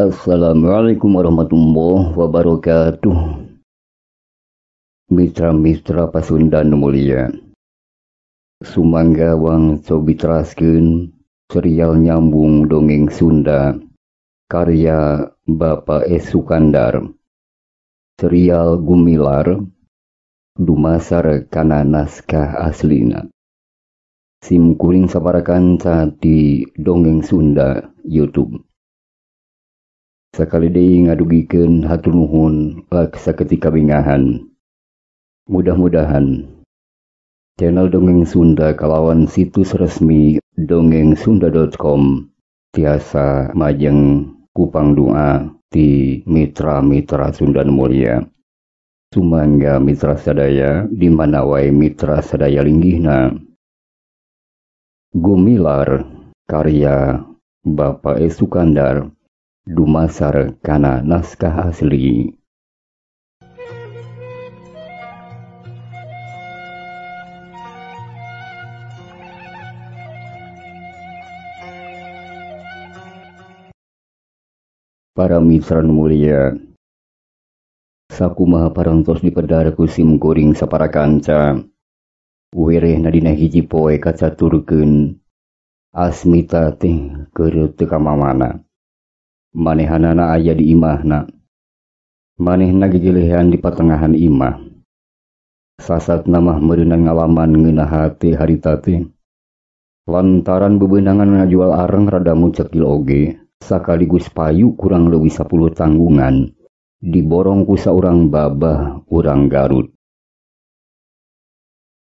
Assalamualaikum warahmatullahi wabarakatuh. Mitra-mitra Pasundan mulia, sumangga wang cobi teraskeun serial nyambung dongeng Sunda karya Bapak E. Sukandar. Serial Gumilar dumasar kana naskah aslina. Sim kuring saparakanca di Dongeng Sunda YouTube. Sakali deui ngadugikeun hatur nuhun saketika bingahan. Mudah-mudahan channel Dongeng Sunda kalawan situs resmi dongengsunda.com tiasa majeng kupang doa ti mitra-mitra Sunda mulia. Sumangga mitra sadaya di mana wae mitra sadaya linggihna. Gumilar karya Bapak E. Sukandar dumasar kana naskah asli. Para mitra mulia, sakumaha parantos dipedar ku sim kuring sapara kanca, werehna dina hiji poe kacaturkeun Asmita teh keur teu ka mamana. Manehanana aya di imahna. Manehna gegelehan di patengahan imah. Sasatna mah meureunang ngalaman ngeunah hate harita teh. Lantaran bebenangan ngajual areng rada mucekil oge, sakaligus payu kurang leuwih 10 tanggungan diborong ku saurang babah urang Garut.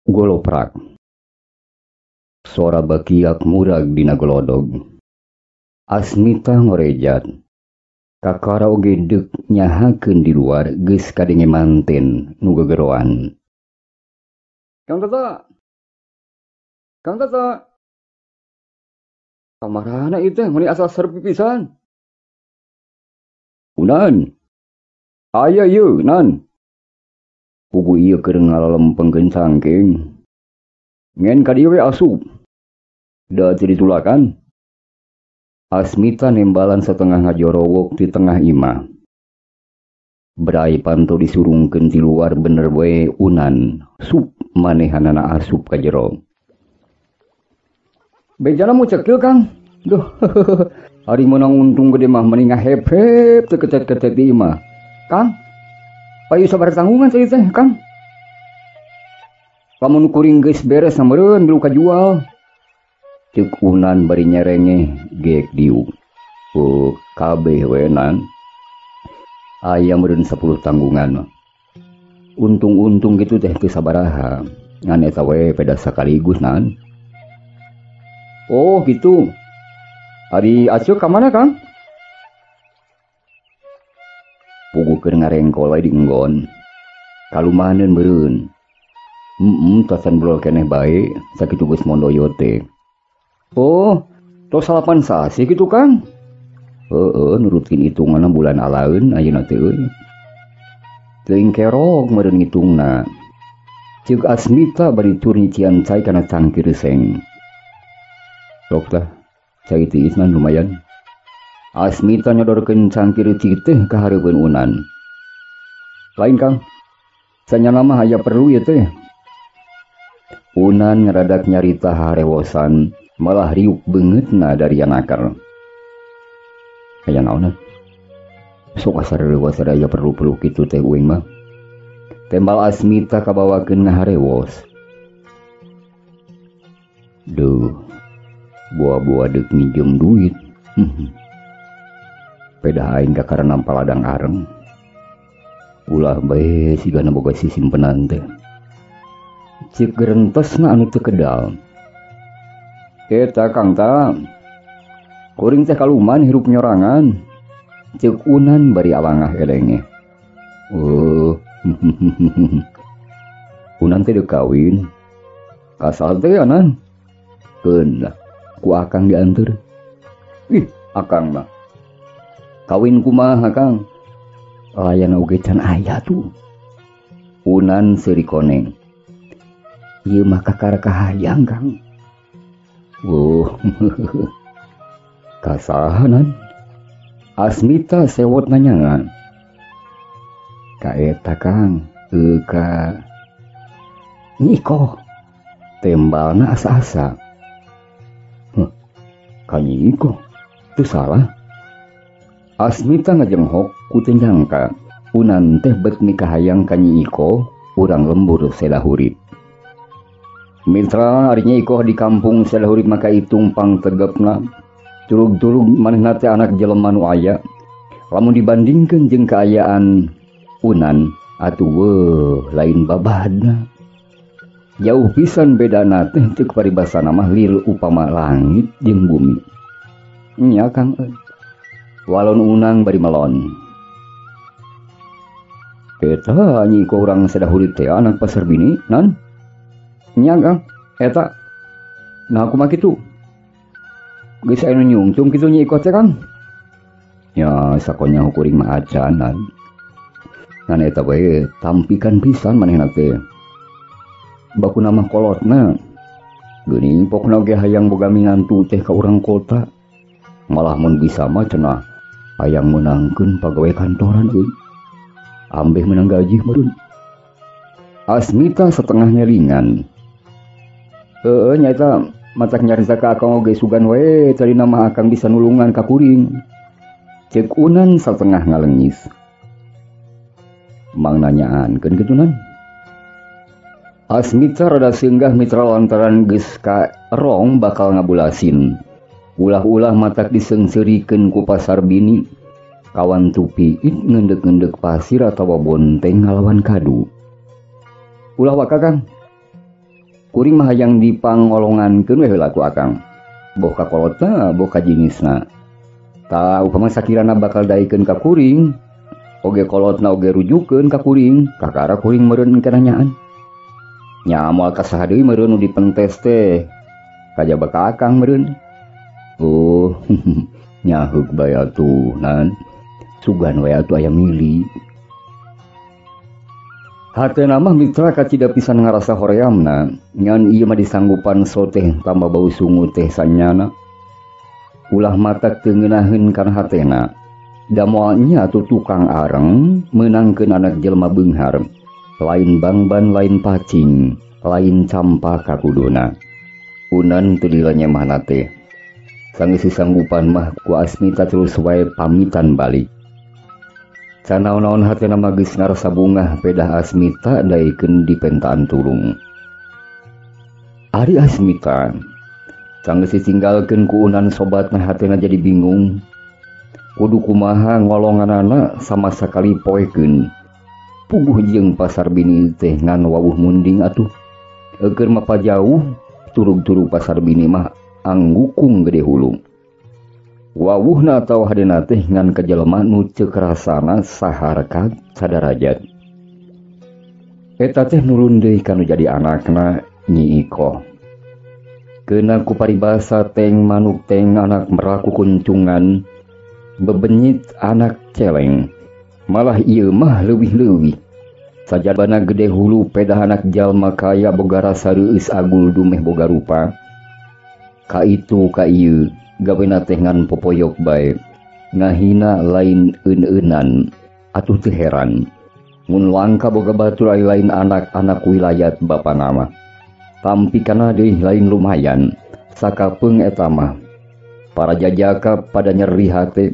Goloprak. Sora bakiak murag dina golodog. Asmita ngorejat. Kakara oge deuk nyahakeun di luar geus kadenge manten nu gegeroan. Kang Tata. Kang Tata. Kamarana ieu teh meuni asal serep pisan. Unan. Aya ieu, Nan. Pugu ieu keur ngalalempengkeun cangking. Ngen ka dieu we asup. Da teu ditulakan. Asmita nembalan setengah ngajorowok di tengah imah. Berai panto disurungkeun ti luar bener we unan, sup manehanana asup ka jero. Bejana mucekil Kang. Duh, ari meunang untung gede mah meni ngahep-hep teu ketet-ketet di imah. Kang, payu sabaraha tanggungan tadi teh, Kang? Lamun kuring geus beres sameureun milu kajual. Ceuk unan bari nyerengeh geek diuk. Oh, kabeh we nan. Aya meureun 10 tanggungan mah. Untung-untung kitu teh teu sabaraha. Ngan eta we peda sakaligus nan. Oh gitu. Ari aceuk ka mana Kang? Pugu keur ngarengkol we di enggon. Kalumaneun meureun. Tasan blol keneh bae sakitu geus mondoyo teh. Oh, tos 8 sasih kitu Kang. Heeh, nurutkeun hitunganna bulan alaeun ayeuna teh euy. Teuing kerok meureun ngitungna. Ceuk Asmita bari tur nyician cai kana cangkir seng. Sok tah, cai tiis nan lumayan. Asmita nyodorkeun cangkir teh ka hareupeun Unan. Lain Kang, sanyana mah aya perlu ieu teh. Unan ngaradak nyarita harewosan, malah riuk beungeutna dari anakar. Aya naonan? Sok asa reuwas aya perlu-perlu kitu teh uing mah. Tembal Asmita kabawakeun ngaharewos. Duh, buah-buah deuk minjem duit. Pedah aing kakara nampa ladang areng. Ulah bae sigana boga sisimpenan teh. Cik gerentesna anu teu kedal. Eta Kang ta. Kuring teh kaluman hirup nyorangan. Ceuk Unan bari alangah elenge. Oh. Unan teh deuk kawin. Kasal teh anan. Keun lah ku akang dianteur. Ih, akang mah. Kawin kumaha Kang? Layana oge can aya tuh. Unan seuri koneng. Ieu mah kakara kahayang Kang. Oh. Kasahanan. Asmita sewot nanyangan. Ka eta Kang, ka Nyi Ikoh. Tembalna asa-asa. Huh, ka Nyi Ikoh, teu salah. Asmita ngajenghok ku teu nyangka Unan teh bet mikahayang ka Nyi Ikoh urang lembur Seda Hurip. Mitra ari Nyi Ikoh di kampung Seda Hurip maka itung pangtegepna. Turug-turug manehna teh anak jelema nu aya. Lamun dibandingkeun jeung kaayaan Unan atuh weuh lain babadna. Jauh pisan bedana teh ceuk paribasana mah lir upama langit jeung bumi. Nya Kang euy. Walon unang bari melon. Eta Nyi Ikoh urang Seda Hurip teh anak pasar bini nan? Nya Kang, eta. Nah kumaha kitu? Geus aya nu nyungcung kitu Nyi Ikoh teh Kang. Ya sakonya kuring mah acan. Ngan eta we tampikan pisan manehna teh. Bakuna mah kolotna. Geuning pokna ge hayang boga minantu teh ka urang kota. Malah mun bisa mah cenah hayang meunangkeun pagawe kantoran euy. Ambeh meunang gaji meureun. Asmita setengah nyelingan. Heueuh nyaeta matak nyarita ka akang oge sugan we tadina mah akang bisa nulungan ka kuring. Ceuk Unan setengah ngalengis. Mang nanyaankeun kitu nan. Asmita rada seunggah mitra lantaran geus ka rong bakal ngabulasin. Ulah-ulah matak diseungseurikeun ku pasar bini. Kawan tupi it ngendek-ngendek pasir atawa bonteng ngalawan kadu. Ulah waka Kang. Kuring mah hayang dipangolongankeun we heula ku akang. Boh ka kolotna, boh ka jinisna. Tah upama sakirana bakal daekeun ka kuring, oge kolotna oge rujukeun ka kuring, kakara kuring meureun engke nanyaan. Nya moal ka saha deui meureun nu dipentes teh. Kajaba ka akang meureun. Oh, nyaheuk bae atuh nan. Sugan we atuh aya mili. Hatena mah mitra kacida pisan ngarasa horeamna, ngan ieu mah disanggupan soteh tambah bau sungu teh sanyana. Ulah matak teu ngeunaheun kana hatena. Da moal nya atuh tukang areng meunangkeun anak jelema beunghar. Lain bangban lain pacing, lain campaka kuduna. Unan teu dilanyemahna teh. Sanggeus sanggupan mah ku Asmita terus wae pamitan balik. Canaon-naon hatena mah geus ngarasa bungah pedah Asmita daekeun dipentaan tulung. Ari Asmita sanggeus ditinggalkeun ku Unan sobatna hatena jadi bingung. Kudu kumaha ngolonganana sama sakali poekeun. Puguh jeung pasar bini teh ngan wawuh munding atuh. Eukeun mah pajauh turug-turug pasar bini mah anggukung gede hulu. Wawuhna atawa hadena teh ngan ka jelema nu ceuk rasana saharkat sadarajat. Eta teh nurun deui kanu jadi anakna Nyi Ikoh. Keuna ku paribasa teng manuk teng anak meraku kuncungan, bebenyit anak celeng. Malah ieu mah leuwih-leuwih. Sajabana gede hulu pedah anak jalma kaya boga rasa reueus agul dumeh boga rupa. Ka itu ka ieu gawena teh ngan popoyok bae. Ngahina lain eun-eunan atuh teu heran. Mun langka boga batur ari lain anak-anak wilayat bapana mah. Tampikana deui lain lumayan sakapeung eta mah. Para jajaka pada nyeri hate.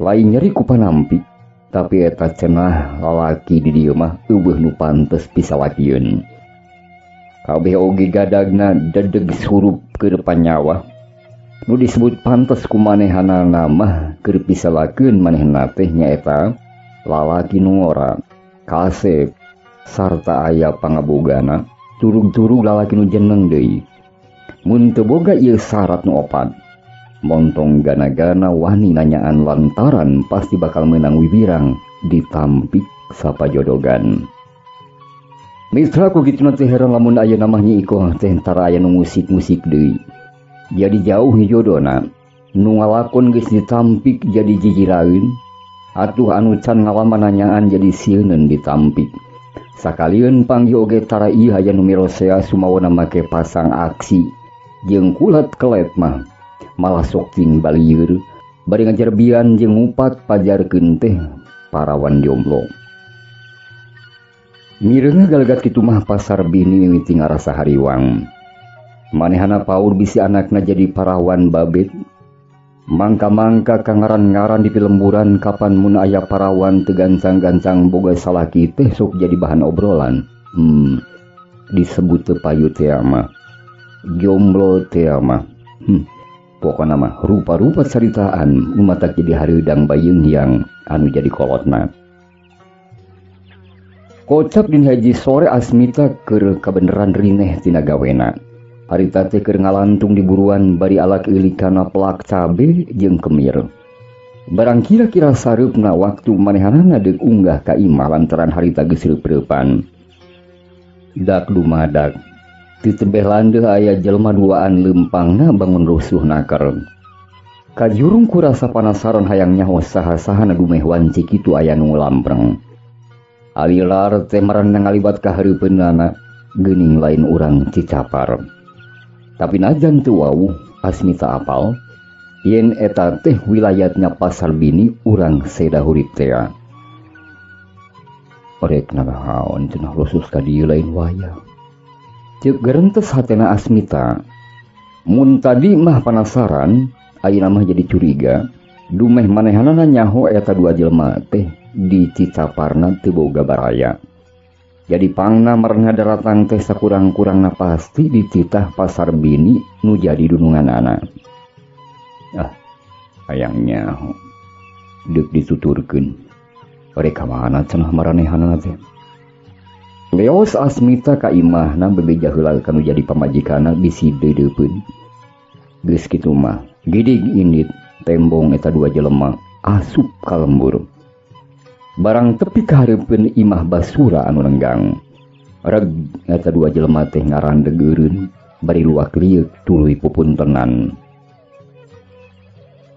Lain nyeri ku panampi, tapi eta cenah lalaki di dieu mah eueuh nu pantes pisalakieun. Kabeh oge gadagna dedeg surup keur panyawa. Nu disebut pantes ku manehanana mah keur pisalakeun manehna teh nyaeta lalaki nu ngora, kasep, sarta aya pangabogana, turug-turug lalaki nu jeneng deui. Mun teu boga ieu syarat nu opat, montong gana-gana wani nanyaan lantaran pasti bakal menang wibirang ditampik sapajodogan. Mitra ku kitu teh heran lamun ayeuna mah Nyi Ikoh teh tara aya nu musik-musik deui. Jadi jauh jodona, nu ngalakon geus ditampik jadi jijiraeun, atuh anu can ngalaman nanyaan jadi sieuneun ditampik. Sakalieun panggih oge tara ieu aya nu mirosea sumawana make pasang aksi jeung kulat kelet mah malah sok ting balieur Bari ngajerbian jeung ngupat pajarkeun teh parawan jomblo. Mireunga galegat kitu mah pasar bini mimiti ngarasa hariwang. Manehana paur bisi anakna jadi parawan babet. Mangka-mangka kangaran-ngaran di pilemburan kapan mun aya parawan teu gancang-gancang boga salaki teh sok jadi bahan obrolan. Disebut teu payu teh mah. Jomblo teh mah. Pokona mah rupa-rupa caritaan umatak jadi hareudang bayeung yang anu jadi kolotna. Kocap din haji sore Asmita keur kabeneran rineh tina gawena. Harita teh keur ngalantung di buruan bari alak eulik kana pelak cabe jeung kemir. Barang kira-kira sareupna waktu manehanana deuk unggah ka imah lantaran harita geus reup-reupan. Dak dumadak. Ti tebeh landeuh aya jelema duaan leumpangna bangun rusuh naker. Kajurung ku rasa panasaran hayang nyaho saha-sahana dumeh wanci kitu aya nu lampreng. Alilar teh marana ngaliwat ka hareupeunana geuning lain urang Cicapar. Tapi najan teu wawuh Asmita apal yen eta teh wilayatnya pasar bini urang seda hurip tea. Rek nanaon cenah lusus ka dieu lain wayah. Ceuk gerentes hatena Asmita. Mun tadi mah panasaran, ayeuna mah jadi curiga. Dumeh manehanana nyaho eta dua jelema teh di Cicaparna teu boga baraya. Jadi pangna marna daratang teh sakurang-kurangna pasti dititah pasar bini nu jadi dununganana. Ah, hayangnya deuk dituturkeun. Rek ka mana cenah maranehanana teh. Leos Asmita ka imahna bebeja heula kanu jadi pamajikanna bisi deudeupeun. Geus kitu mah gidig indit tembong eta dua jelema asup ka lembur. Barang tepi ka hareupeun imah Basura anu lenggang. Reg eta dua jelema teh ngarandeg eureun bari luak lieuk tuluy pupuntenan.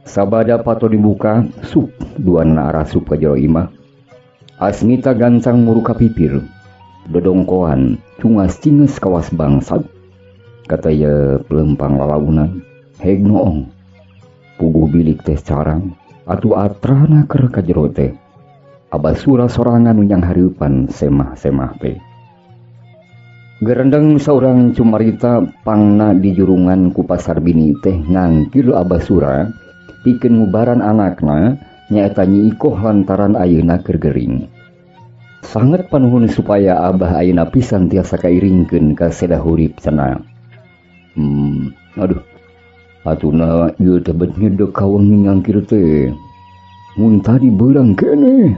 Sabada pato dibuka, sup duana arasup ka jero imah. Asmita gancang muruka pipir. Dodongkoan cungas cinges kawas bangsat. Kata ye pelempang lalaunan, heg noong. Puguh bilik teh carang atuh atrana keur ka jero teh. Abasura sorangan nu hareupan semah-semah teh. Gerendeng saurang cumarita pangna di jurungan ku pasar bini teh ngangkil Abasura pikeun ngubaran anakna nyaeta Nyi Ikoh lantaran ayeuna keur gering. Sanget panuhun supaya abah ayeuna pisan tiasa kairingkeun ka seda hurip cenah. Aduh. Atuna ieu teh bet nyedek ka wengi ngangkir teh. Mun tadi beurang keneh.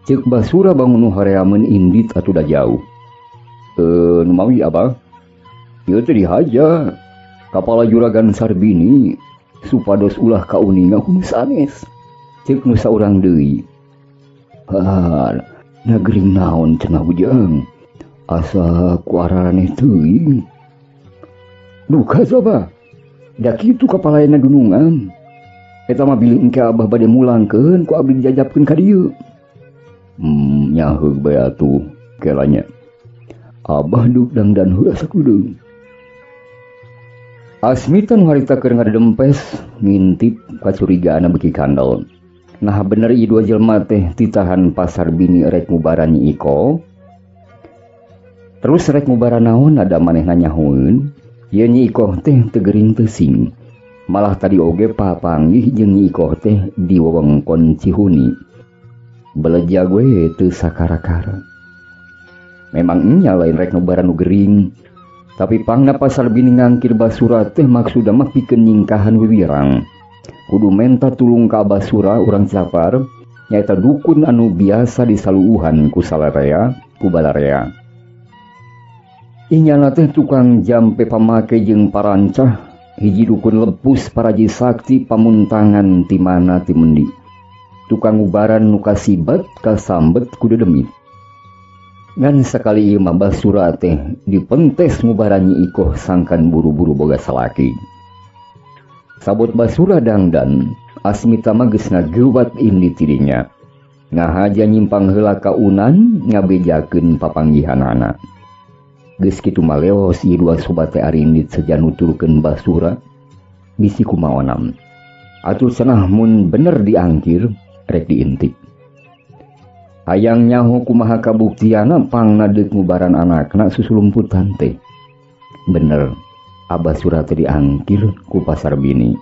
Ceuk Basura bangun nu hareameun indit atuh da jauh. Nu mawi abah? Ieu teh dihaja. Kapala juragan Sarbini supados ulah kauninga ku nu sanes. Ceuk nu saurang deui. Ha, nagering naon cenah ujang. Asa ku araraneh teuing. Duka coba. Da kitu kapalayana dunungan. Eta mah bilih engke abah bade mulangkeun ku abdi dijajabkeun ka dieu. Nyaheug bae atuh kelanya. Abah duk dangdan heula sakudeung. Asmita nu harita keur ngadempes ngintip kacurigaanna beuki kandel. Nah bener ieu dua jelema teh titahan pasar bini rek ngubaran Nyi Iko. Terus rek ngubaran naon ada manehna nyahoeun. Ieu Nyi Ikoh teh teu gering teu sing. Malah tadi oge papanggih jeung Nyi Ikoh teh di wewengkon Cihuni. Beleja gue teu sakara-kara. Memang nya lain rek ngubaran nu gering. Tapi pangna pasar bini ngangkir Basura teh maksudna mah pikeun nyingkahan wiwirang. Kudu menta tulung ka Basura urang Capar nyaeta dukun anu biasa disaluuhan ku salarea ku balarea. Inyana teh tukang jampe pamake jeung parancah hiji dukun lepus paraji sakti pamuntangan ti mana ti mendi. Tukang ngubaran nu kasibat kasambet ku dedemit. Ngan sakali ieu mah Basura teh dipentes ngubaran Nyi Ikoh sangkan buru-buru boga salaki. Sabot Basura dangdan, Asmita mah geus ngageuwat indi tidinya. Ngahaja nyimpang heula ka unan ngabejakeun papanggihanana. Geus kitu mah leos ieu dua sobat teh arindit seja nuturkeun Basura bisi kumaonam. Atuh cenah mun bener diangkir rek diintip. Hayang nyaho kumaha kabuktiana pangna deuk ngubaran anakna susulumputan teh. Bener Abah Sura teh diangkir ku pasar bini.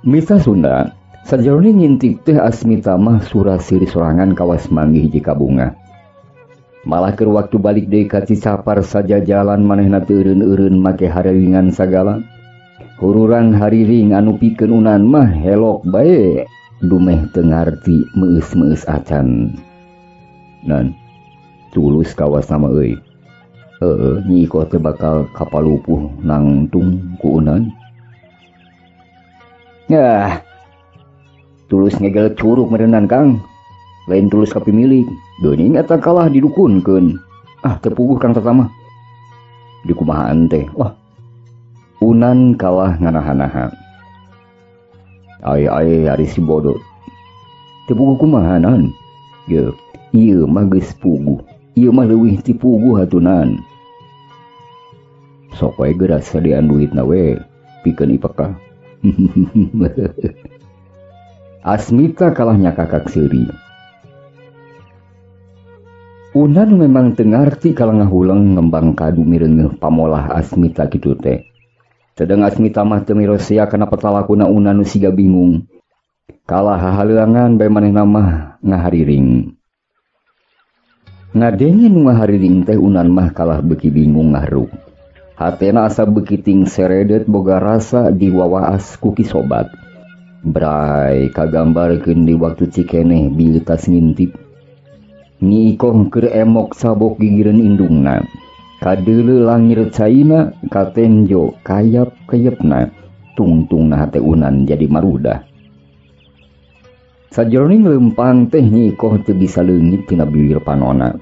Mita Sunda sajeroning ngintip teh Asmita mah Sura siri sorangan kawas manggih hiji kabunga. Malah keur waktu balik deui ka Cicapar saja jalan manehna teu eureun-eureun make hariringan sagala. Hururan hariring anu pikeun Unan mah helok bae dumeh teu ngarti meueus-meueus acan. Nan tulus kawas sama euy. Heueuh Nyi Ikoh teh bakal kapalupuh nangtung ku Unan. Yah, tulus ngegel curug meureunan Kang. Lain tulus ka pimilik. Geuning eta kalah didukunkeun. Ah, teu puguh Kang Tata mah. Dikumahaan teh. Wah. Unan kalah nganaha-naha. Ai-ai ari si bodoh. Teu puguh kumaha nan? Ye, ieu mah geus puguh. Ieu mah leuwih ti puguh atunan. Sok we geura sadean duitna we pikeun ipekah. Asmita kalahnya kakak seuri. Unan memang teu ngarti kalah ngahuleng ngembang kadu mireungeuh pamolah Asmita kitu teh. Sedang Asmita mah teu mirosea kana petalakuna Unan nu siga bingung. Kalah hahaleuangan bae manehna mah ngahariring. Ngadenge nu ngahariring teh Unan mah kalah beuki bingung ngahruk. Hatena asa beuki ting seredet boga rasa diwawaas ku ki sobat. Bray kagambarkeun di waktu cikeneh bieutas ngintip. Nyi Ikoh keur emok sabok gigireun indungna. Kadeuleu langir caina katenjo kayap-kayepna tungtungna hate Unan jadi marudah. Sajeroning leumpang teh Nyi Ikoh teu bisa leungit tina bibir panona.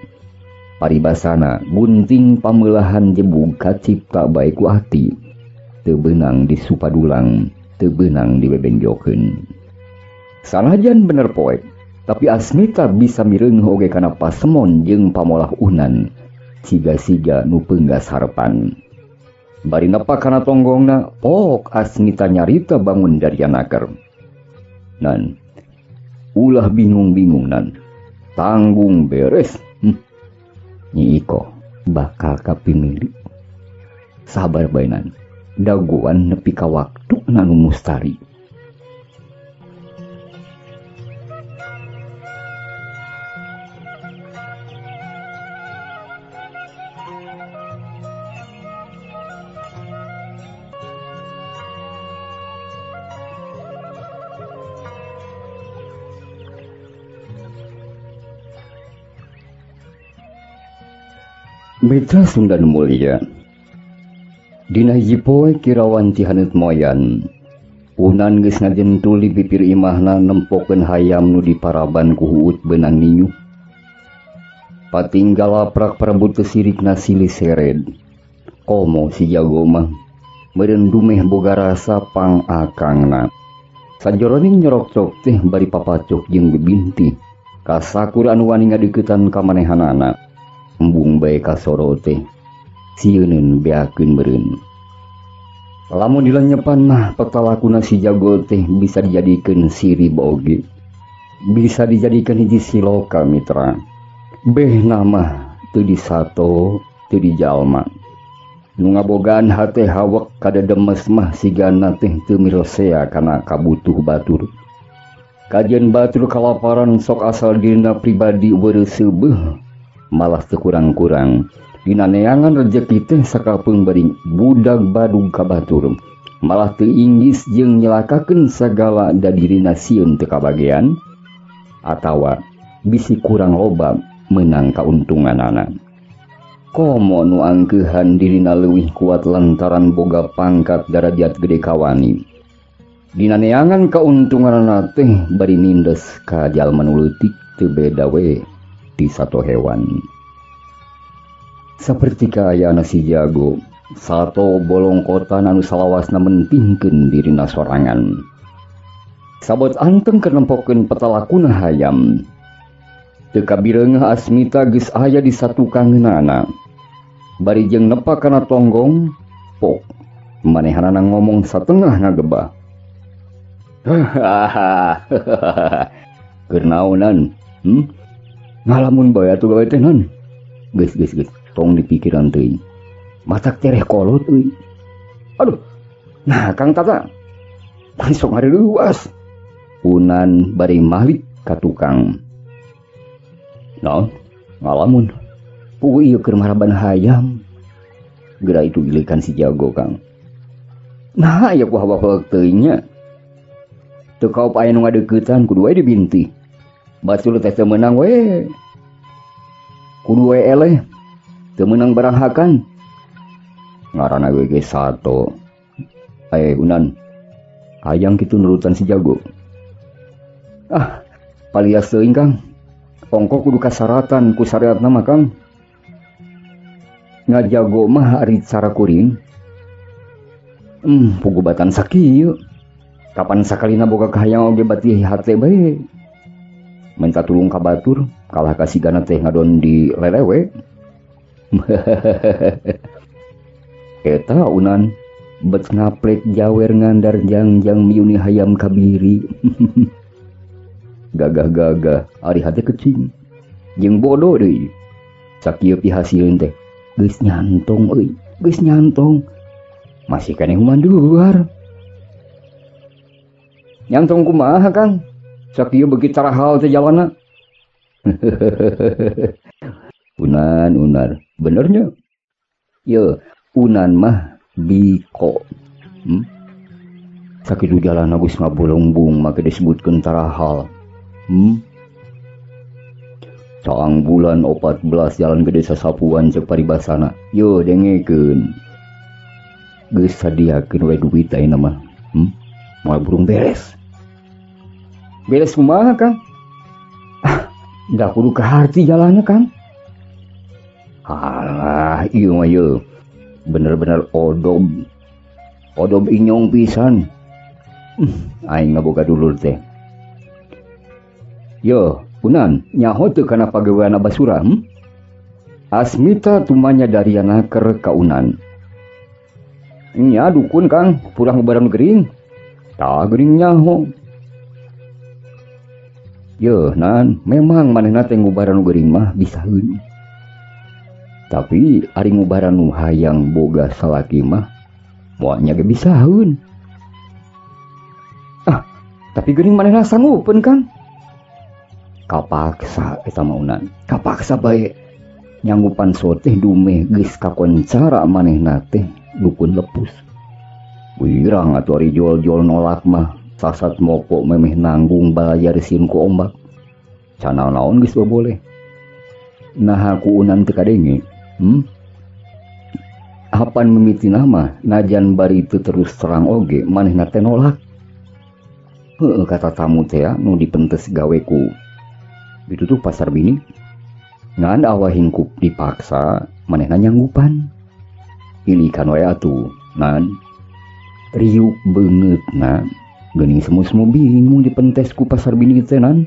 Paribasana gunting pameulahan jebug kacipta bae ku ati. Teu beunang disupadulang, teu beunang dibebenjokeun. Sanajan bener poek, tapi Asmita bisa mireungeuh oge kana pasemon jeung pamolah Unan. Siga-siga nu peunggas harepan. Bari nepak kana tonggongna, pok Asmita nyarita bangun dari anaker. Nan, ulah bingung-bingung nan, tanggung beres. Nyi Ikoh bakal kapimilik. Sabar bae nan, dagoan nepi ka waktu nanu mustari. Mitra Sunda nu mulia, dina hiji poe kirawan Cihaneut moyan, Unan geus ngajentuli bibir imahna nempokeun hayam nu diparaban ku huut beunang ninyuh. Patinggal laprak parebut kesirikna silih sered. Komo si jago mah meureun dumeh boga rasa pangakangna. Sajoroning nyorokcok teh bari papacok jeung bibintih, kasakur anu wani ngadeuketan ka manehanana. Embung bae kasoro teh sieuneun beakeun meureun. Lamun dilenyepan mah petalakuna si jago teh bisa dijadikeun sirib oge. Bisa dijadikeun hiji siloka mitra. Behna mah teu disato, teu dijalma. Nu ngabogaan hate hawek kadedemes mah sigana teh teu mirosea kana kabutuh batur. Kajian batur kalaparan sok asal dirina pribadi weureuseubeuh. Malah teu kurang-kurang. Dina neangan rejeki teh sakapeung bari budak badug ka batur. Malah teu inggis jeung nyelakakeun sagala da dirina sieun teu kabagean atawa bisi kurang loba meunang kauntunganana. Komo nu angkeuhan dirina leuwih kuat lantaran boga pangkat darajat gede kawani. Dina neangan kauntunganana teh bari nindes ka jalma nu leutik teu beda we ti sato hewan. Saperti kaayana si jago, sato bolongkotan anu salawasna mentingkeun dirina sorangan. Sabot anteng keur nempokeun petalakuna hayam. Teu kabireungeuh Asmita geus aya di satukangeunana. Bari jeung nepak kana tonggong, pok Manehanana ngomong satengah ngagebah. Keur naonan? Ngalamun bae atuh gawe teh nan. Geus geus geus, tong dipikiran teuing. Matak tereh kolot euy. Aduh. Nah, Kang Tata. Sok ngareluas. Unan bari malik ka tukang. Naon? Ngalamun. Puguh ieu keur maraban hayam. Geura itu gilikan si jago, Kang. Nah, aya ku hawa-hawa teuing nya. Teu kaop aya nu ngadeuketan kudu wae dibintih. Batur teh teu meunang we. Kudu wae eleh. Teu meunang barang hakan. Ngaranna we ge sato. Unan. Hayang kitu nurutan si jago. Ah, palias teuing, Kang. Ongko kudu kasaratan ku syariatna mah, Kang. Ngajago mah ari cara kuring. Pugubatan sakieu. Kapan sakalina boga kahayang oge bati hate bae. Minta tulung ka batur, kalah kasigana teh ngadon di lelewe. Eta unan bet ngaplek jawer ngandar jangjang miuni hayam kabiri. Gagah-gagah ari hate kecing. Jeung bodoh deui. Sakieu pihasilin teh geus nyantong euy, geus nyantong. Masih keneh humanduar. Nyantong kumaha, Kang? Sakieu beuki tarahal teh jalanna. Unan unar, benernya. Ye, unan mah biko. Sakitu jalanna geus ngabolongbung make disebutkeun tarahal. Caang bulan 14 jalan gede sasapuan cek paribasana. Yo dengekeun. Geus sadiakeun we duit ayeuna mah. Moal burung beres. Beres kumaha, Kang? Ah, da kudu kaharti jalanna, Kang. Alah, ieu mah ye. Bener-bener odob. Odob inyong pisan. Aing ngaboga dulur teh. Yo, Unan, nyaho teu kana pagawean Basura, Asmita tumanya dariana keur ka Unan. Nya dukun, Kang, purah ngubaran gering. Tah geuning nyaho. Yo, Nan, memang manehna teh ngubaran gering mah bisaeun. Tapi ari ngubaran nu hayang boga salaki mah moal nya ge bisaeun. Ah, tapi geuning manehna sanggupeun, Kang. Kapaksa eta mah Unan, kapaksa bae. Nyanggupan soteh dumeh geus kakoncara manehna teh dukun lepus. Wirang atuh ari jol-jol nolak mah sasat moko memeh nanggung bayar sieun ku ombak. Can naon-naon geus boleh. Naha ku Unan teu kadenge. Apan mimitina mah najan bari teu terus terang oge manehna teh nolak. Heueuh kata tamu teh nu dipentes gawe ku itu tuh pasar bini. Ngan awah hingkup dipaksa manehna nyanggupan. Ilikan wae atuh nan riuk beungeutna geuning semu-semu bingung dipentes ku pasar bini teh nan.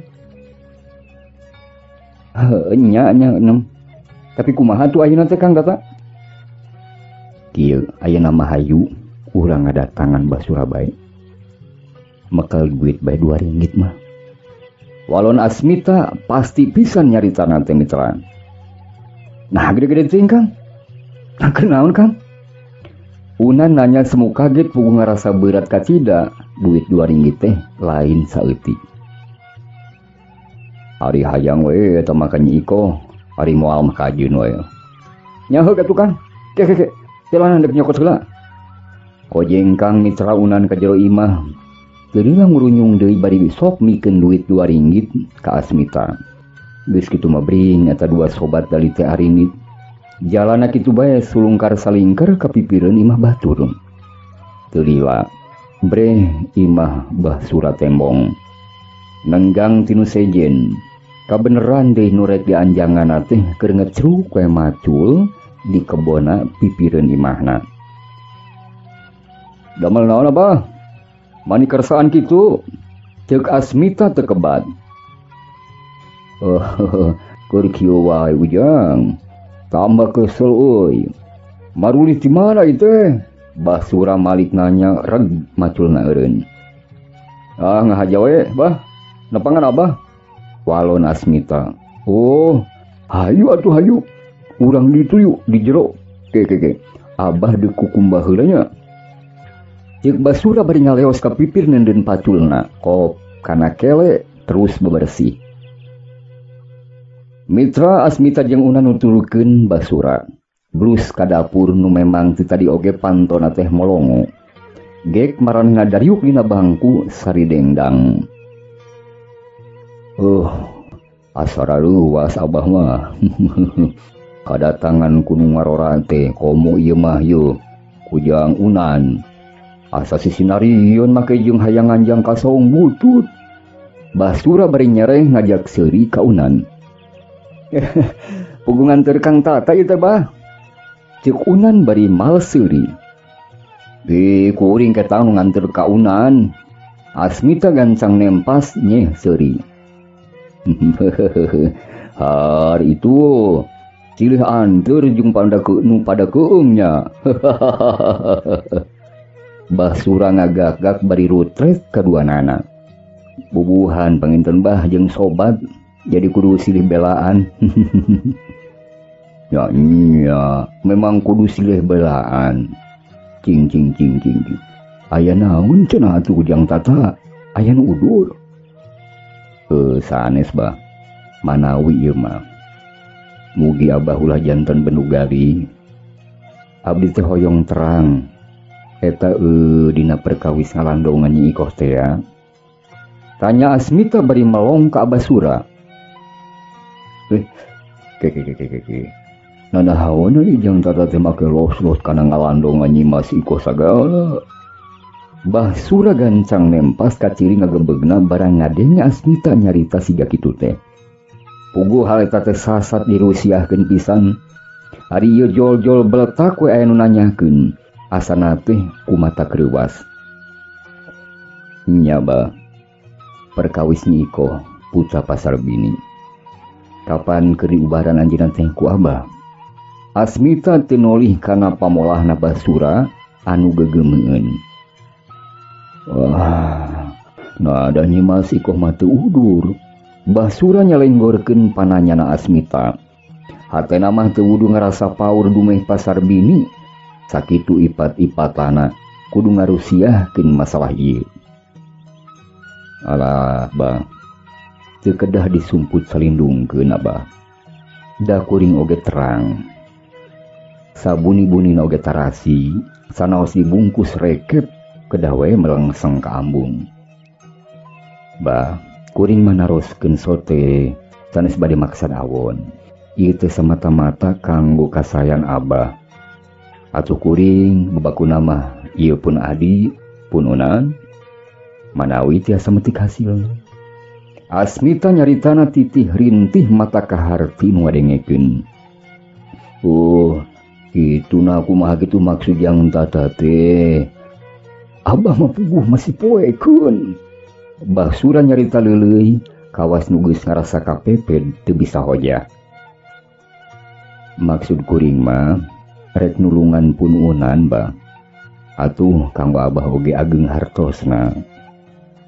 Heuh nya nya nem. Tapi kumaha tuh ayeuna teh Kang Tata? Kieu ayeuna mah hayu urang ngadatangan Basura bae. Mekel duit bae 2 ringgit mah. Walon Asmita pasti pisan nyaritana teh mitra. Nah gede-gede teuing, Kang. Nah kunaon, Kang? Unan nanya semu kaget puguh ngarasa berat kacida duit 2 ringgit teh lain saeutik. Ari hayang we eta mah ka Nyi Iko, ari moal mah kajeun we. Nyaho ka tukang. Ke ke ke. Jalanan dek nyokot heula. Kojeng Kang mitra Unan ka jero imah. Geureulah ngurunyung deui bari sok mikeun duit 2 ringgit ka Asmita. Geus kitu mah bring eta dua sobat dari teh arinit. Jalana kitu bae sulungkar salingkar ka pipireun imah batur. Teu lila breh imah Bah Sura tembong. Nenggang tinu sejen. Kabeneran deui nu rek dianjanganna teh keur ngecruk we macul di kebona pipireun imahna. Damel naon Abah? Mani kersaan kitu? Ceuk Asmita teu kebat. Keur kieu wae Ujang. Tambah kesel euy. Marulih di mana ieu teh? Basura malik nanya reg maculna eureun. Ah ngahaja we bah. Nepangan abah. Walon Asmita. Oh, hayu atuh hayu. Urang ditu yuk di jero. Ke ke ke. Abah dikukumbah heula nya. Ceuk Basura bari ngaleos ka pipir neundeun paculna. Kop kana kele terus bebersih. Mitra Asmita jeung Unan nuturkeun Basura. Blus ka dapur nu memang ti tadi oge pantona teh molongo. Gek maranehna dariuk dina bangku saridengdang. Asara luas abah mah. Kadatangan ku nu ngarora teh komo ieu mah yeuh kujang Unan. Asa sisinarieun make jeung hayang nganjang ka saung butut. Basura bari nyereh ngajak seuri ka Unan. Puguh nganteur Kang Tata ieu teh bah. Ceuk Unan bari males seuri. Di kuring ketang nu nganteur ka Unan. Asmita gancang nempas nyeh seuri. Har itu silih anteur jeung pada nu pada keungnya. Basura ngagak-gak bari rutret kaduanana. Bubuhan panginten bah jeung sobat jadi kudu silih belaan. Ya iya, memang kudu silih belaan. Cing cing cing cing cing. Aya naon cenah atuh Ujang Tata? Aya nu udur. Sanes bah. Manawi ieu mah. Mugi abah ulah janten benugali. Abdi teh hoyong terang. Eta dina perkawis ngalandongan Nyi Ikoh teh ya. Tanya Asmita bari melong ka Basura. Ke ke ke ke ke. Nana hawana Ijang Tata teh make los-los kana ngalandongan Nyi Mas Ikoh sagala. Basura gancang nempas kaciri ngagebegna barang ngadenge Asmita nyarita siga kitu teh. Puguh hal eta teh sasat dirusiahkeun pisan. Ari ieu jol-jol beletak we aya nu nanyakeun. Asana teh kumata kreuwas. Nya bah. Perkawis Nyi Ikoh putra pasar bini. Kapan keur diubaran anjeunna teh ku abah? Asmita teu nolih kana pamolahna Basura anu gegemeun. Wah, nah ada Nyi Mas Ikoh mah teu udur. Basura nyalenggorkeun pananyana Asmita. Hatena mah teu wudu ngarasa paur dumeh pasar bini. Sakitu ipat-ipatana kudu ngarusiahkeun masalah ieu. Alah, bah. Teu kedah disumput salindungkeun abah. Da kuring oge terang. Sabuni-bunina oge tarasi, sanaos dibungkus rekep kedah we melengseng ka ambung. Bah, kuring mah naroskeun sote sanes bade maksad awon. Ieu teh semata-mata kanggo kasayan abah. Atuh kuring bebakuna mah ieu pun adi pun Unan. Manawi tiasa metik hasilna. Asmita nyaritana titih rintih mata kaharti nu ngadengekeun. Oh, kitu na kumaha kitu maksud Jang Tata teh. Abah mah puguh masih poekeun. Basura nyarita leuleuy kawas nu geus ngarasa kapeped teu bisa hoja. Maksud kuring mah rek nulungan pun Unan bah. Atuh kanggo abah oge ageng hartosna.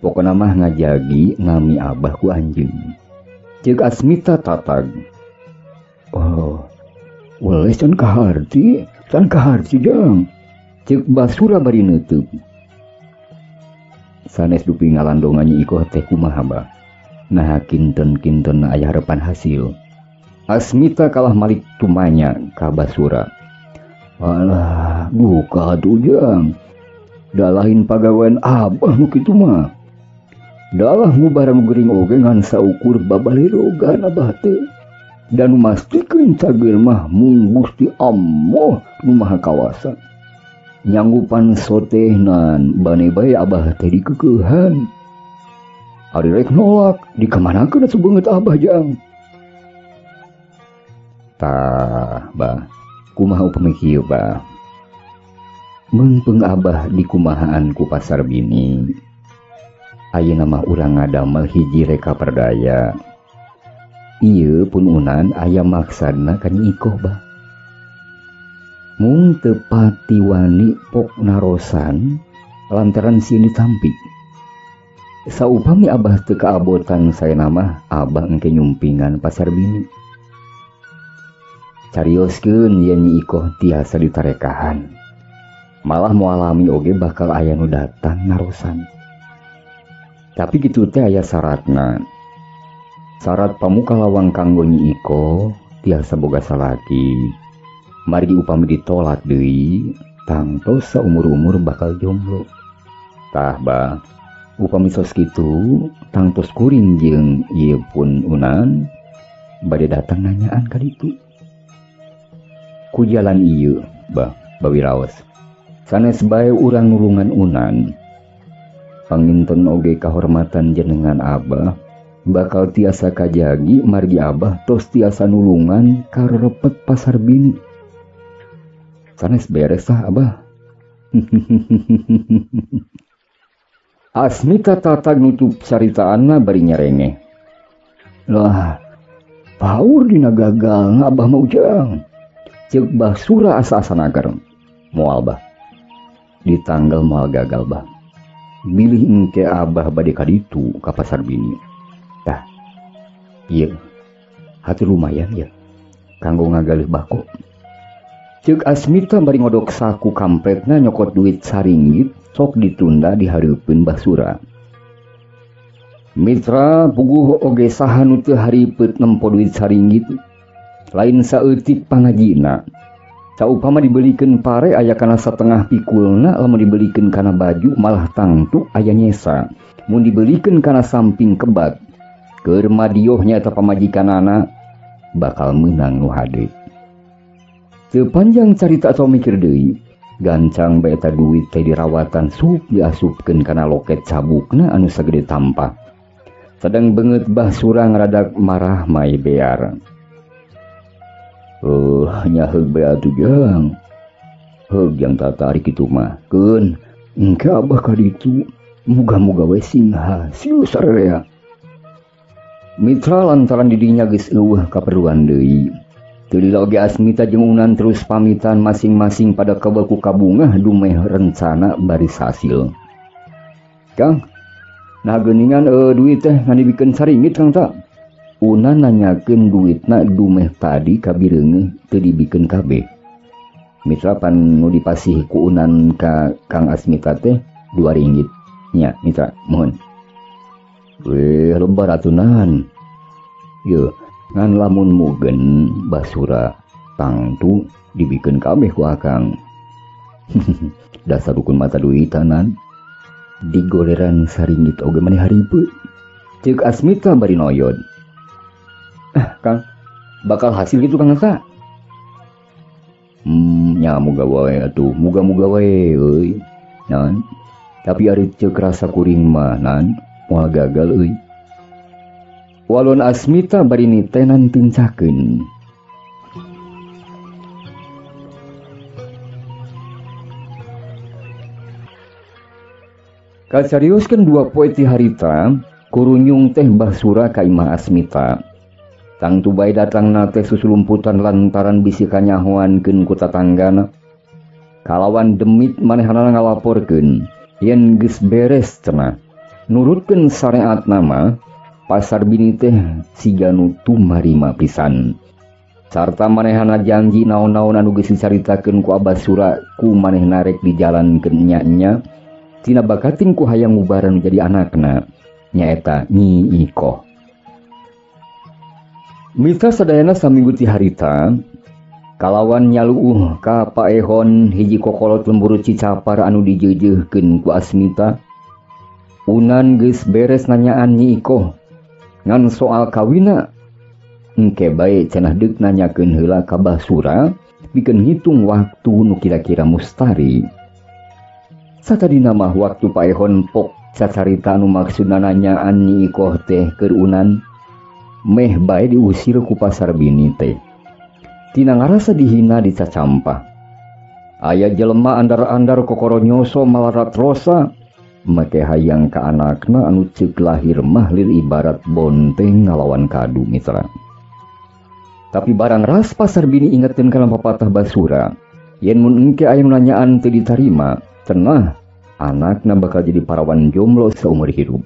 Pokona mah ngajagi ngami abah ku anjeun. Ceuk Asmita tatag. Oh, weleh can kaharti jang. Ceuk Basura bari neuteub. Sanes dupi ngalandongan Nyi Ikoh teh kumaha bah. Nah kinten-kinten aya harepan hasil. Asmita kalah malik tumanya ka Basura. Alah, duka atuh jang. Dalahin pagawean abah nu kitu mah. Dalah ngubaran gering oge ngan saukur babalirogan abah teh. Dan mastikeun cager mah mung Gusti Allah nu Maha Kawasa. Nyanggupan sotehnan bane bae abah teh dikekeuhan. Ari rek nolak dikamanakeun atuh beungeut abah jang. Tah bah, kumaha upami kieu bah. Meungpeung abah dikumahaan ku pasar bini. Ayeuna mah urang ngadamel hiji reka perdaya. Ieu pun Unan aya maksadna ka Nyi Ikoh bah. Mung teu pati wani pok narosan lantaran sieun ditampi. Saupami abah teu kaabotan saena mah abah engke nyumpingan pasar bini. Carioskeun yen Nyi Ikoh tiasa ditarekahan. Malah moal lami oge bakal aya nu datang narosan. Tapi kitu teh aya syaratna. Syarat pamuka lawang kanggo Nyi Ikoh tiasa boga salaki. Margi upami ditolak deui, tangtos saumur-umur bakal jomblo. Tah bah, upami sos kitu tangtos kuring jeung ieu pun Unan bade datang nanyaan ka ditu. Ku jalan ieu bah bawiraos. Sanes bae urang nulungan Unan. Panginten oge kahormatan jenengan abah bakal tiasa kajagi margi abah tos tiasa nulungan karepet pasar bini. Sanes beres ah abah. Asmita tatag nutup caritaanna bari nyerengeh. Lah, paur dina gagal abah mah ujang. Ceuk Bah Sura asa-asa nager. Moal bah. Ditanggal moal gagal bah. Bilih engke abah bade ka ditu ka pasar bini. Tah. Ieu. Hati lumayan ya. Kanggo ngagaleuh bako. Ceuk Asmita bari ngodok saku kampretna nyokot duit saringgit sok ditunda dihareupeun Bah Sura. Mitra puguh oge saha nu teu haripeut nempo duit saringgit. Lain saeutik pangajina. Saupama dibelikeun pare aya kana satengah pikulna, lamun dibelikeun kana baju malah tangtu aya nyesa. Mun dibelikeun kana samping kebat, keur madioh nyaeta pamajikanana bakal meunang nu hade. Sepanjang carita atau mikir deui, gancang bae eta duit teh dirawatan sup diasupkeun kana loket cabukna anu sagede tampa. Sadang beungeut Bah Sura ngaradak marah mai bear. Nyaheug bae atuh jang. Heug jang tatarik kitu mah. Keun, engke abah ka ditu muga-muga we sing hasil sararea. Mitra lantaran didinya geus eueuh kaperluan deui. Teu lila oge Asmita jeung Unan terus pamitan masing-masing pada kabeku kabungah dumeh rencana baris hasil. Kang, nah geuningan duit teh ngan dibikeun saringgit Kang ta. Unan nanyakeun duitna dumeh tadi kabireungeuh teu dibikeun kabeh. Mitra pan nu dipasih ku Unan ka Kang Asmita teh 2 ringgit. Nya Mitra mohon. Weh lebar atunan. Yeuh, ngan lamun mugen Basura tangtu dibikeun kabeh ku Akang. Dasar dukun mata duitanan. Digoleran saringgit oge maneh haripeut. Ceuk Asmita bari noyod. Ah, Kang, bakal hasil gitu Kang Asa. Nya muga wae atuh, muga-muga wae euy. Nan, tapi ari ceuk rasa kuring mah nan moal gagal euy. Walon Asmita bari nitenan tincakeun. Kacarioskeun 2 poe ti harita, kurunyung teh Bah Sura ka imah Asmita. Tangtu bae datangna teh susulumputan lantaran bisi kanyahoankeun ku tatanggana. Kalawan demit manehanana ngalaporkeun yen geus beres cenah. Nurutkeun syariatna mah pasar bini teh siga nu tumarima pisan. Sarta manehana janji naon-naon anu geus dicaritakeun ku Abah Sura ku manehna rek dijalankeun nya-nya. Tina bakating ku hayang ngubaran jadi anakna nyaeta Nyi Ikoh. Mitra sadayana saminggu ti harita kalawan nyaluuh ka paehon hiji kokolot lembur Cicapar anu dijeujeuhkeun ku Asmita. Unan geus beres nanyaan Nyi Ikoh ngan soal kawina engke bae cenah deuk nanyakeun heula ka Bah Sura pikeun ngitung waktu nu kira-kira mustari. Satadina mah waktu paehon pok cacarita anu maksudna nanyaan Nyi Ikoh teh keur Unan meh bae diusir ku pasar bini teh. Tina ngarasa dihina dicacampah. Aya jelema andar-andar kokoro nyoso malarat rosa make hayang ka anakna anu ceuk lahir mah lir ibarat bonteng ngalawan kadu mitra. Tapi barang ras pasar bini ingetin kana papatah Basura. Yen mun engke aya nu nanyaan teu ditarima, cenah anakna bakal jadi parawan jomblo seumur hidup.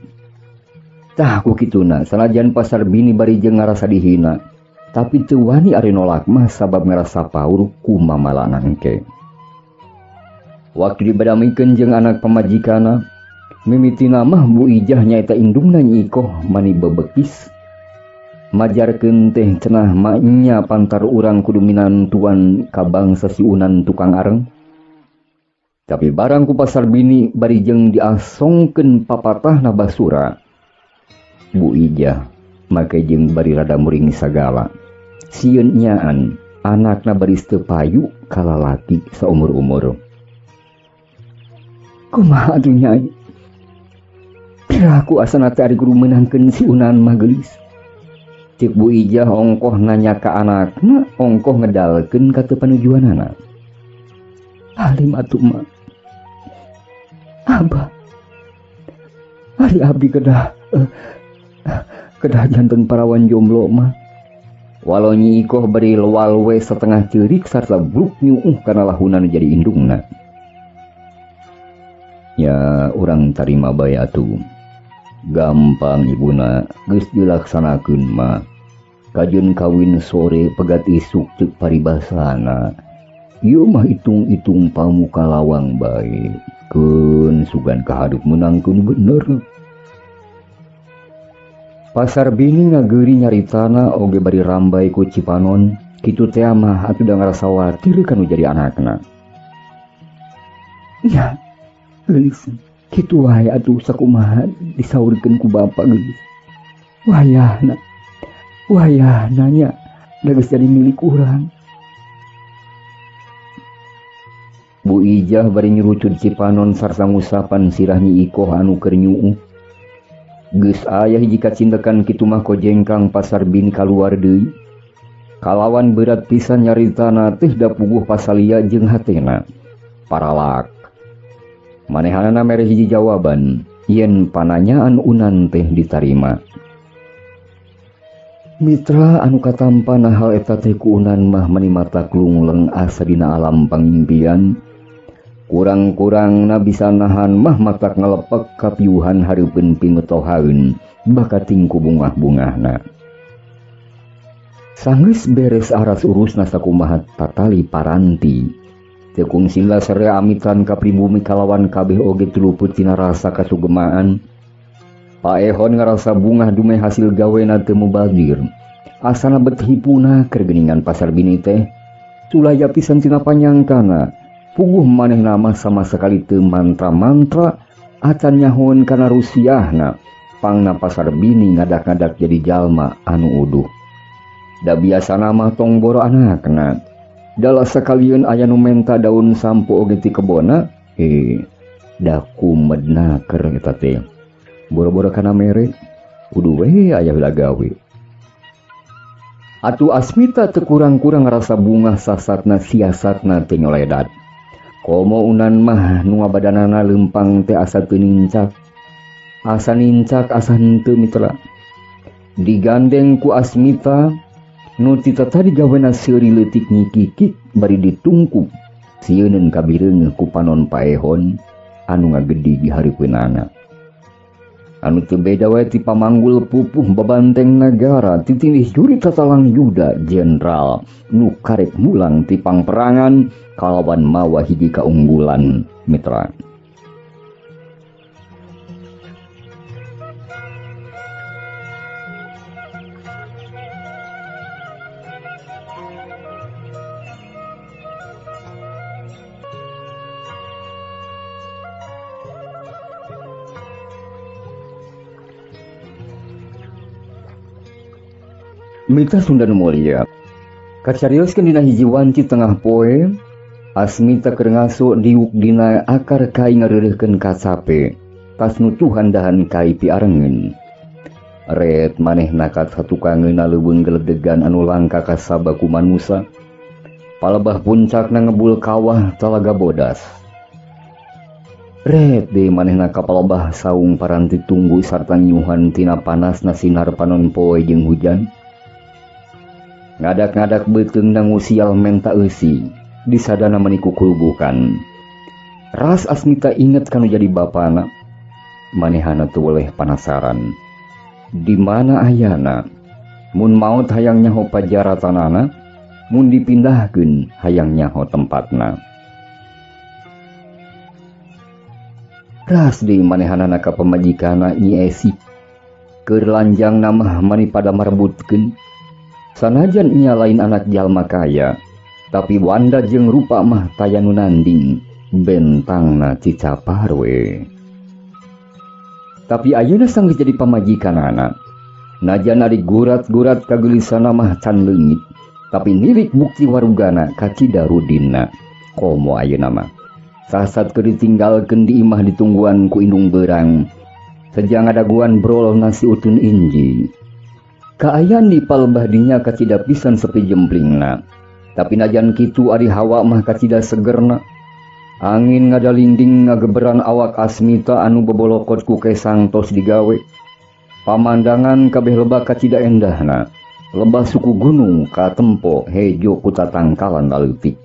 Tah ku kituna sanajan Pasar Bini bari jeung ngarasa dihina, tapi teu wani ari nolak mah sabab ngarasa paur ku mamalana engke. Waktu dibadamikeun jeung anak pamajikana, mimitina mah Bu Ijah nyaeta indungna Nyi Ikoh mani bebekis. Majarkeun teh cenah maknya pantar urang kudu minantuan ka bangsa si Unan tukang areng. Tapi barang ku Pasar Bini bari jeung diasongkeun papatahna basura, Bu Ijah make jeung bari rada muring sagala. Sieun nyaan anakna baris teu payu ka lalaki saumur-umur. Kumaha atuh Nyai? Piraku asana teh ari kudu meunangkeun si Unan mah geulis. Cek Bu Ijah ongkoh nanya ka anakna, ongkoh ngedalkeun ka teu panujuanana. Halim atuh mah. Abah. Ari abdi kedah kedah janten parawan jomblo mah. Walau Nyi Ikoh bari walwe setengah ceurik sarta bruk nyuuh kana lahuna nu jadi indungna. Ya urang tarima bae atuh. Gampang ibuna geus dilaksanakeun mah. Kajeun kawin sore pegat isuk ceuk paribasana. Ieu mah hitung-hitung pamuka lawang bae. Keun sugan kahadup meunangkeun bener. Pasar Bini ngageuri nyaritana oge bari rambai ku Cipanon, kitu teh mah atuh da ngarasa watir kanu jadi anakna. Ya, geulis, kitu wae atuh sakumaha disaurkeun ku bapa geulis. Wayahna, wayahna nya da geus jadi milik urang. Bu Ijah bari nyurucud Cipanon sarta ngusapan sirah Nyi Ikoh anu keur nyuuh. Geus aya hiji kacindekan kitu mah kojengkang Pasar Bini kaluar deui. Kalawan berat pisan nyaritana teh da puguh pasalia jeung hatena. Paralak. Manehanana mere hiji jawaban yen pananyaan Unan teh ditarima. Mitra anu katampana hal eta teh ku Unan mah mani mata klungleng asa dina alam pangimpian. Kurang-kurangna bisa nahan mah matak ngalepek kapiuhan hareupeun pimetohaeun bakating ku bungah-bungahna. Sanggeus beres aras urusna sakumaha tatali paranti. Teu kungsila sarea amitan ka pribumi kalawan kabeh oge tuluput tina rasa kasugemaan. Paehon ngarasa bungah dumeh hasil gawena teu mubazir. Asana bet hipuna keur geuningan Pasar Bini teh. Sulaya pisan tina panyangkana. Puguh manehna mah sama sekali teu mantra-mantra acan nyahoeun kana rusiahna. Pangna Pasar Bini ngadak-ngadak jadi jalma anu uduh. Da biasana mah tong boro anakna. Dalah sakalieun aya nu menta daun sampo oge ti kebona, da kumedna keur eta teh. Boro-boro kana mere, kudu we aya heula gawe. Atuh Asmita teu kurang-kurang rasa bungah sasatna siasatna teu nyoledat. Komo Unan mah nu ngabadanana leumpang teh asa teu nincak. Asa nincak asa henteu mitra. Digandeng ku Asmita nu tita tadi gawena seuri leutik nyikikik bari ditungkup sieuneun kabireungeuh ku panon paehon anu ngagedi di hareupeunana. Anu teu beda wae ti pamanggul pupuh babanteng nagara titindih juri tatalang yuda jenderal nu karek mulang ti pangperangan kalawan mawa hiji kaunggulan mitra. Mitra Sunda nu mulia, kacarioskeun dina hiji wanci tengah poe, Asmita keur ngaso diuk dina akar kai ngareureuhkeun kacape, tas nutuhan dahan kai piarengeun. Ret manehna ka satukangeunna leuweung geledegan anu langka kasaba ku manusa. Palebah puncakna ngebul kawah talaga bodas. Ret deui manehna ka palebah saung paranti tunggu sarta nyuhan tina panasna sinar panon poe jeung hujan. Ngadak-ngadak beuteungna ngusial menta eusi. Disadana meni kukulubukan. Ras Asmita inget kanu jadi bapana. Manehana teu weleh panasaran. Di mana ayana? Mun maot hayang nyaho pajaratanana, mun dipindahkeun hayang nyaho tempatna. Ras deui manehanana ka pamajikanna Nyi Esi. Keur lanjangna mah mani pada marebutkeun. Sanajan nya lain anak jalma kaya, tapi wanda jeung rupa mah taya nu nanding, bentangna cicapar we. Tapi ayeuna sanggeus jadi pamajikanana. Najan ari gurat-gurat kagelisana mah can leungit, tapi nilik bukti warugana kacida rudinna. Komo ayeuna mah. Sasat keur ditinggalkeun di imah ditungguan ku indung beurang. Sejang ngadaguan brol nasi utun inji. Kaayaan di palebah dinya kacida pisan sepi jemplingna. Tapi najan kitu ari hawa mah kacida segerna. Angin ngadalinding ngageberan awak Asmita anu bebolokot ku kesang tos digawe. Pamandangan kabeh lebah kacida endahna. Lebah suku gunung katempo hejo ku tatangkalan laleutik.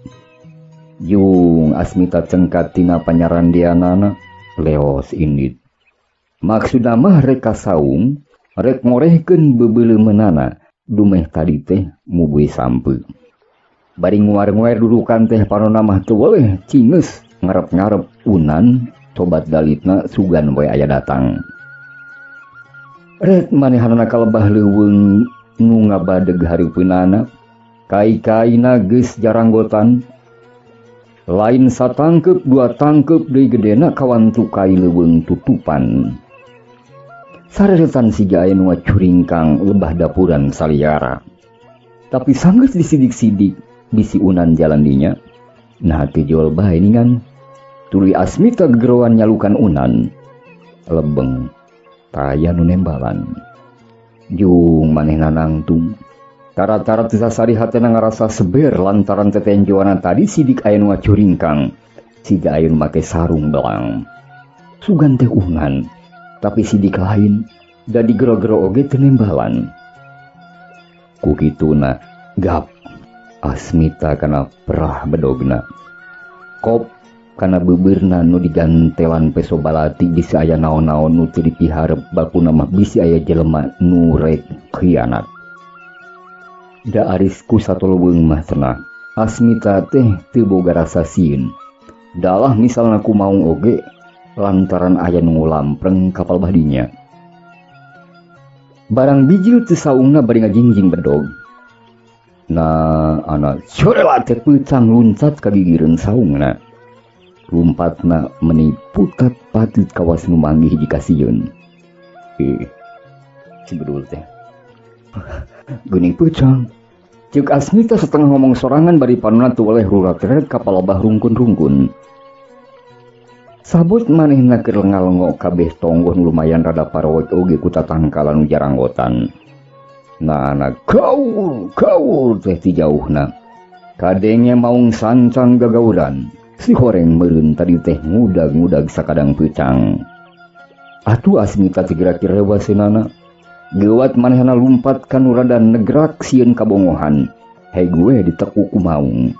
Jung Asmita cengkat tina panyarandianana leos indit. Maksudna mah rek ka saung, rek ngorehkeun beubeuleumeunnana dumeh tadi teh mubui sampeu. Bari nguar-nguar dudukan teh panona mah teu weleh cingeus ngarep-ngarep unan tobat dalitna sugan we aya datang. Ret manehanana kalebah leuweung nu ngabadeg hareupeunana, kai-kaina geus jaranggotan. Lain satangkeup dua tangkeup deui gedena kawan tukai leuweung tutupan. Sareretan siga aya nu ngacuringkang lebah dapuran saliara. Tapi sanggeus disidik-sidik bisi unan jalan dinya. Nah teu jual bae ningan. Tuluy Asmita gegeroan nyalukan unan. Lebeng taya nu nembalan. Jung manehna nangtung. Tara-tara teu sasari hatena ngarasa seber lantaran tetenjoana tadi sidik aya nu ngacuringkang. Siga aya nu make sarung belang. Sugan teh unan, tapi sidik lain da digero-gero oge teu nembalan. Ku kituna gap Asmita kana perah bedogna. Kop kana beubeurna nu digantelan peso balati bisi aya naon-naon nu teu dipiharep bakuna mah bisi aya jelema nu rek khianat. Da aris ku satoleuweung mah cenah Asmita teh teu boga rasa sieun. Dalah misalna ku maung oge lantaran aya nu ngulampreng ka palebah dinya. Barang bijil teu saungna bari ngajingjing bedog. Nah anak curela teh peucang luncat ka gigireun saungna. Lumpatna meni putat patut kawas nu manggih hiji kasieun. Si bedul teh. Geuning peucang. Ceuk Asmita setengah ngomong sorangan bari panona teu weleh rurat-ret ka palebah rungkun-rungkun. Sabot manehna keur lenga-lengo kabeh tonggoh nu lumayan rada parowek oge ku tatangkalan nu jaranggotan. Nah anak gaul gaul teh ti jauhna. Kadenge maung sancang gagauran. Si horeng meureun tadi teh ngudag-ngudag sakadang peucang. Atuh Asmita segera kirewaseunana. Gewat manehna lumpat ka nu rada negrak sieun kabongohan. Hei gue ditekuk ku maung.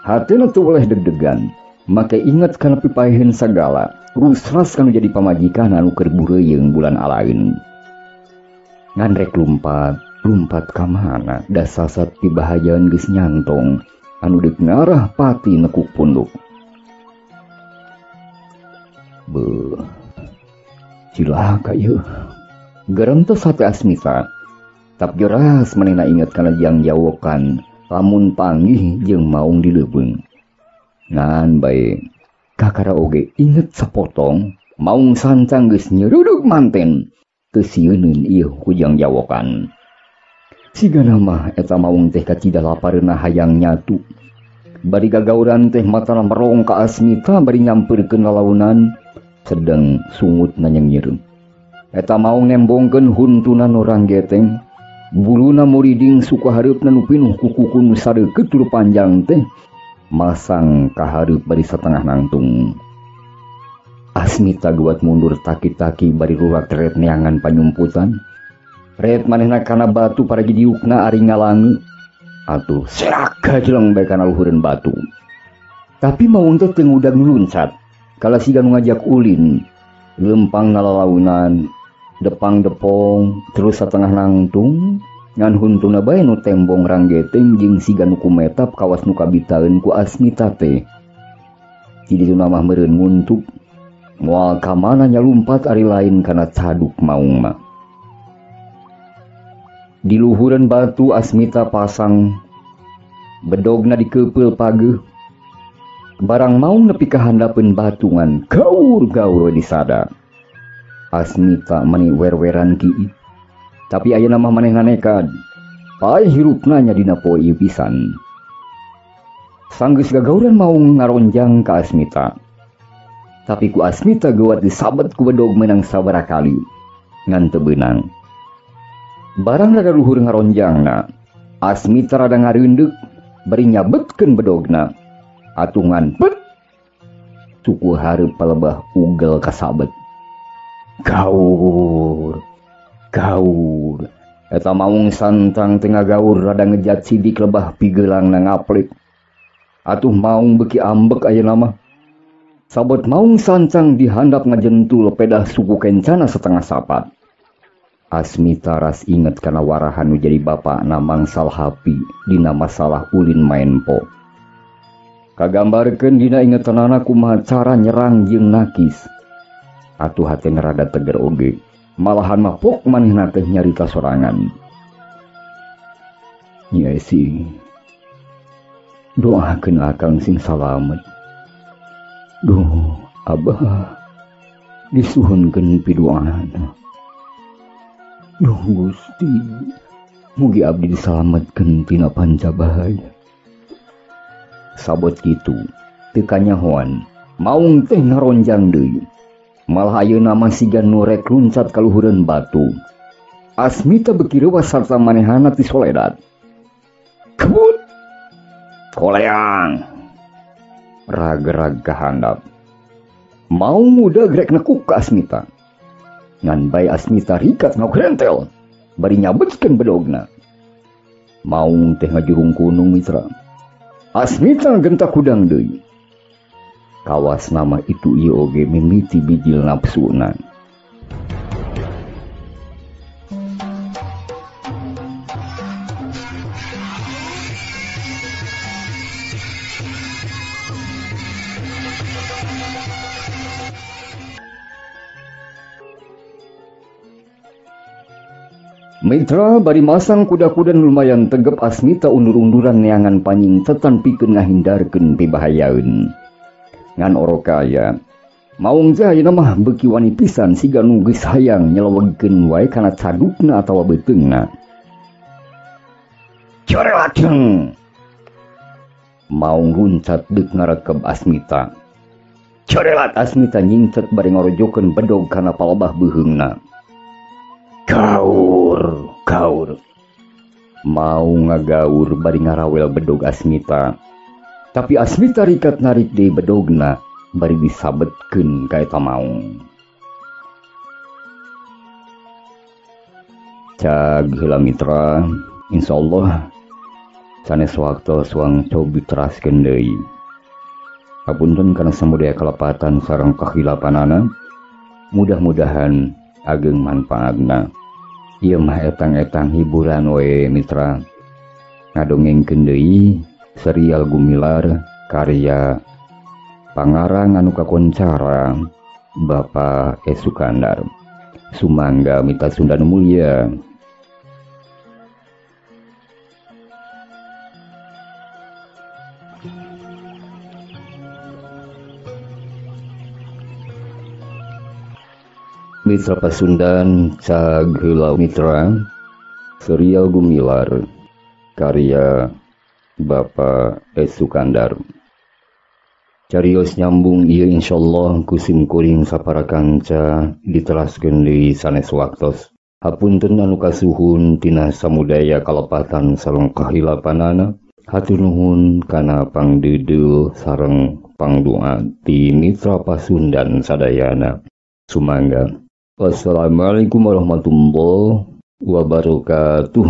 Hatena teu weleh deg-degan. Make inget kana pipaeheun sagala. Rusras kanu jadi pamajikan anu keur bureuyeung bulan alaeun. Ngan rek lumpat, lumpat ka mana? Da sasat pibahajaeun geus nyantong. Anu deuk ngarah pati nekuk punduk. Beuh. Cilaka ieu. Gerentes hate Asmita. Tap jelas manehna inget kana jang jawokan lamun panggih jeung maung di leuweung. Ngan bae kakara oge inget sapotong maung sancang geus nyeruduk manten teu sieuneun ieu ku jang jawokan. Sigana mah eta maung teh kacida lapareuna hayang nyatu. Bari gagauran teh matana merong ka Asmita bari nyampeurkeun lalaunan sedeng sungutna nyengnyireum. Eta maung nembongkeun huntuna nu ranggeteng, buluna muriding suku hareupna nu pinuh ku kuku nu sadeukeut tur panjang teh masang ka hareup bari satengah nangtung. Asmita guat mundur taki-taki bari rurat-ret neangan panyumputan. Ret manehna kana batu paragi diukna ari ngalange. Atuh serak gajleng bae kana luhureun batu. Tapi maung teh teu ngudag nuluncat. Kala siga nu ngajak ulin, lempang nalalaunan, depang-depong, terus satengah nangtung, ngan huntuna bae nu tembong ranggeteng jeung siga nu kumetap kawas nu kabitaeun ku Asmita teh. Ti dituna mah meureun nguntuk, moal ka mana nyalumpat ari lain kana caduk maung mah. Di luhureun batu Asmita pasang, bedogna dikeupel pageuh. Barang maung nepi ka handapeun batu ngan gaur-gaur we disada. Asmita mani wer-weran kieu. Tapi ayeuna mah manehna nekad. Paeh hirupna nya dina poe ieu pisan. Sanggeus gagauran maung ngaronjang ka Asmita. Tapi ku Asmita geuwat disabet ku bedog meunang sabaraha kali. Ngan teu beunang. Barang rada luhur ngaronjangna, Asmita rada ngareundeuk bari nyabetkeun bedogna. Atungan bet suku hareup palebah ugel kasabet. Gaur gaur eta maung santang teu ngagaur rada ngejat sidik lebah pigeulangna ngaplik. Atuh maung beuki ambek ayeuna mah. Sabet maung sancang dihandap ngajentul pedah suku kencana setengah sapat. Asmita ras inget kana warahan nu jadi bapakna mangsal hapi dina masalah ulin maenpo. Kagambarkeun dina ingetanana kumaha cara nyerang jeung nakis. Atuh hatena rada teger oge. Malahan mah pok manehna teh nyarita sorangan. Nyi Esi, doakeun akang sing salamet. Duh, abah disuhunkeun piduana. Duh Gusti, mugi abdi disalametkeun tina pancabahaya. Sabot kitu, teu kanyahoan, maung teh ngaronjang deui. Malah ayeuna mah siga nu rek luncat ka luhureun batu. Asmita beuki reuwas sarta manehana ti soledat. Kebut! Koleang! Rag-rag ka handap. Maung muda grek nekuk ka Asmita. Ngan bae Asmita rikat ngagrentel, bari nyabetkeun bedogna. Maung teh ngajurung kunung mitra. Asmita gentak hudang deui. Kawas nama itu ieu oge mimiti bijil nafsuna. Mitra bari masang kuda-kuda lumayan tegep Asmita undur-unduran neangan panyingcetan pikeun ngahindarkeun pibahayaeun. Ngan orokaya, maung teh ayeuna mah beuki wani pisan siga nu geus hayang nyelewegkeun wae kana cadukna atawa beuteungna. Corelateng! Maung runcat deuk ngarekeb Asmita. Corelat Asmita nyingcet bari ngorojokeun bedog kana palebah beuheungna. Gaur, gaur. Mau ngagaur bari ngarawel bedog Asmita. Tapi Asmita rikat narik deui bedogna bari disabetkeun ka eta maung. Cag heula mitra, insyaallah sanes waktu suang cobi teraskeun deui. Hapunten kana samudaya kalepatan sareng kahilapanana. Mudah-mudahan ageng manfaatna. Ieu mah etang-etang hiburan we mitra. Ngadongengkeun deui serial Gumilar karya pangarang anu kakoncara Bapak E. Sukandar. Sumangga mita Sunda nu mulia. Mitra Pasundan cag heula mitra, serial Gumilar karya Bapak E. Sukandar. Carios nyambung ieu insyaallah ku simkuring sapara kanca diteraskeun deui sanes waktos. Hapunten anu kasuhun tina samudaya kalepatan sareng kahilapanana. Hatur nuhun kana pangdeudeuh sareng pangdoa ti Mitra Pasundan sadayana. Sumangga. Wassalamualaikum warahmatullahi wabarakatuh.